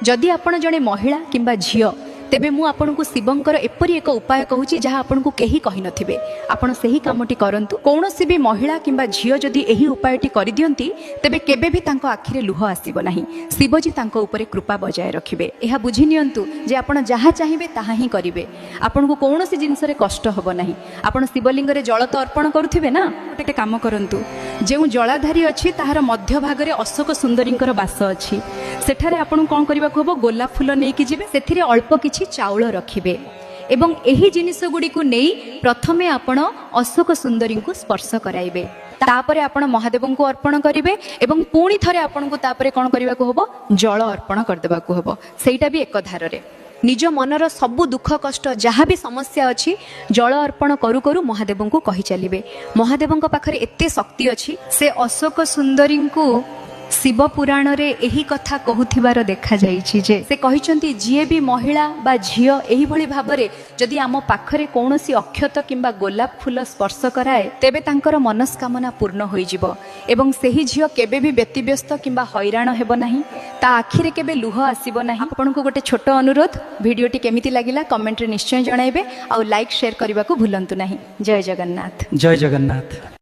ଯଦି ଆପଣ ଜଣେ ମହିଳା କିମ୍ବା ଝିଅ, ତେବେ ମୁଁ ଆପଣଙ୍କୁ ଶିବଙ୍କର ଏପରି ଏକ ଉପାୟ କହୁଛି, ଯାହା ଆପଣଙ୍କୁ କେହି କହିନଥିବେ। ଆପଣ ସେହି କାମଟି କରନ୍ତୁ। କୌଣସି ବି ମହିଳା କିମ୍ବା ଝିଅ ଯଦି ଏହି ଉପାୟଟି କରିଦିଅନ୍ତି, ତେବେ କେବେ ବି ତାଙ୍କ ଆଖିରେ ଲୁହ ଆସିବ ନାହିଁ। ଶିବଜୀ ତାଙ୍କ ଉପରେ କୃପା ବଜାୟ ରଖିବେ। ଏହା ବୁଝି ନିଅନ୍ତୁ ଯେ ଆପଣ ଯାହା ଚାହିଁବେ, ତାହା ହିଁ କରିବେ। ଆପଣଙ୍କୁ କୌଣସି ଜିନିଷରେ କଷ୍ଟ ହେବ ନାହିଁ। ଆପଣ ଶିବଲିଙ୍ଗରେ ଜଳ ତ ଅର୍ପଣ କରୁଥିବେ ନା? ଗୋଟେ କାମ କରନ୍ତୁ। ଯେଉଁ ଜଳାଧାରୀ ଅଛି, ତାହାର ମଧ୍ୟଭାଗରେ ଅଶୋକ ସୁନ୍ଦରୀଙ୍କର ବାସ ଅଛି। ସେଠାରେ ଆପଣଙ୍କୁ କ'ଣ କରିବାକୁ ହେବ? ଗୋଲାପ ଫୁଲ ନେଇକି ଯିବେ, ସେଥିରେ ଅଳ୍ପ କିଛି ଚାଉଳ ରଖିବେ ଏବଂ ଏହି ଜିନିଷ ଗୁଡ଼ିକୁ ନେଇ ପ୍ରଥମେ ଆପଣ ଅଶୋକ ସୁନ୍ଦରୀଙ୍କୁ ସ୍ପର୍ଶ କରାଇବେ। ତାପରେ ଆପଣ ମହାଦେବଙ୍କୁ ଅର୍ପଣ କରିବେ ଏବଂ ପୁଣି ଥରେ ଆପଣଙ୍କୁ ତାପରେ କ'ଣ କରିବାକୁ ହେବ? ଜଳ ଅର୍ପଣ କରିଦେବାକୁ ହେବ, ସେଇଟା ବି ଏକ ଧାରରେ। ନିଜ ମନର ସବୁ ଦୁଃଖ କଷ୍ଟ, ଯାହା ବି ସମସ୍ୟା ଅଛି, ଜଳ ଅର୍ପଣ କରୁ କରୁ ମହାଦେବଙ୍କୁ କହି ଚାଲିବେ। ମହାଦେବଙ୍କ ପାଖରେ ଏତେ ଶକ୍ତି ଅଛି। ସେ ଅଶୋକ ସୁନ୍ଦରୀଙ୍କୁ ଶିବ ପୁରାଣରେ ଏହି କଥା କହୁଥିବାର ଦେଖାଯାଇଛି ଯେ ସେ କହିଛନ୍ତି, ଯିଏ ବି ମହିଳା ବା ଝିଅ ଏହିଭଳି ଭାବରେ ଯଦି ଆମ ପାଖରେ କୌଣସି ଅକ୍ଷତ କିମ୍ବା ଗୋଲାପ ଫୁଲ ସ୍ପର୍ଶ କରାଏ, ତେବେ ତାଙ୍କର ମନସ୍କାମନା ପୂର୍ଣ୍ଣ ହୋଇଯିବ ଏବଂ ସେହି ଝିଅ କେବେ ବି ବ୍ୟତିବ୍ୟସ୍ତ କିମ୍ବା ହଇରାଣ ହେବ ନାହିଁ, ତା ଆଖିରେ କେବେ ଲୁହ ଆସିବ ନାହିଁ। ଆପଣଙ୍କୁ ଗୋଟେ ଛୋଟ ଅନୁରୋଧ, ଭିଡ଼ିଓଟି କେମିତି ଲାଗିଲା କମେଣ୍ଟରେ ନିଶ୍ଚୟ ଜଣାଇବେ ଆଉ ଲାଇକ୍, ସେୟାର କରିବାକୁ ଭୁଲନ୍ତୁ ନାହିଁ। ଜୟ ଜଗନ୍ନାଥ। ଜୟ ଜଗନ୍ନାଥ।